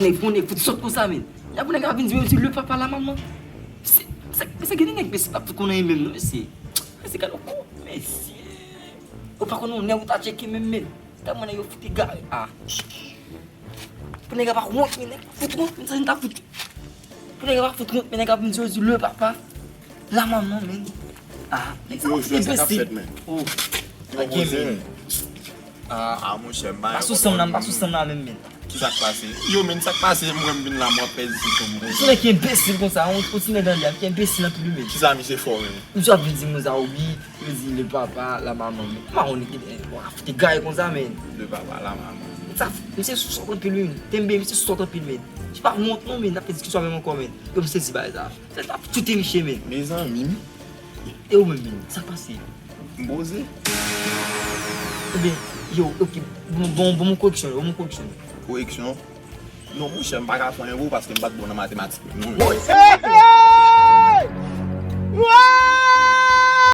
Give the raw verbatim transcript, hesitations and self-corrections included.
Nèg pou nèg fout sòt konsa, men. Y a pou nèg ap vin di, yo di le papa la maman. Se, se, se gen de nèg, mesye, pa fout konnen menm, non, mesye. Mesye, gade, oh, mesye. Ou pa konnen yon nèg ou ta tcheke menm, men. Tèlman nèg yo fout egare, ah. Pou nèg pa wont, men nèg fout wont, men sa n ta fout. Pou nèg pa fout wont, men nèg ap vin di, yo di le papa la maman, men. Ah, nèg sa ap fout enbesil. Oh. Ok, men. Ah, monchè, m pa sou sanm nan, m pa sou sanm nan menm, men. Ki sa k pase? Yo, men, sa k pase? M wè m vin la, m wè pèdi sou moun. Sou nèg ki enbesil konsa, on, on ti nèg anlè, ki enbesil anpil, men. Ki sa misye fè w, men? Misye ap vin di moun sa, wi, yo di le papa, la maman, men. M pa konn ki, eh, w ap fout egare konsa, men. Le papa, la maman. Sa, misye sou sòt anpil, wi, men. Tembe, misye sou sòt anpil, men. Misye pa wont, non, men. N ap fè diskisyon menm ankò, men. Yo, m sezi bagay sa. Se t ap tchoute misye, men. Mezanmi, m. E ou menm, men, sa k pase? M poze. Ebyen, yo, ok, bon, bon, bon, mon koreksyon, bon, mon koreksyon. Koreksyon? Non, monchè, m pa ka fè anyen pou ou paske m pa t bon nan matematik menm, non, men.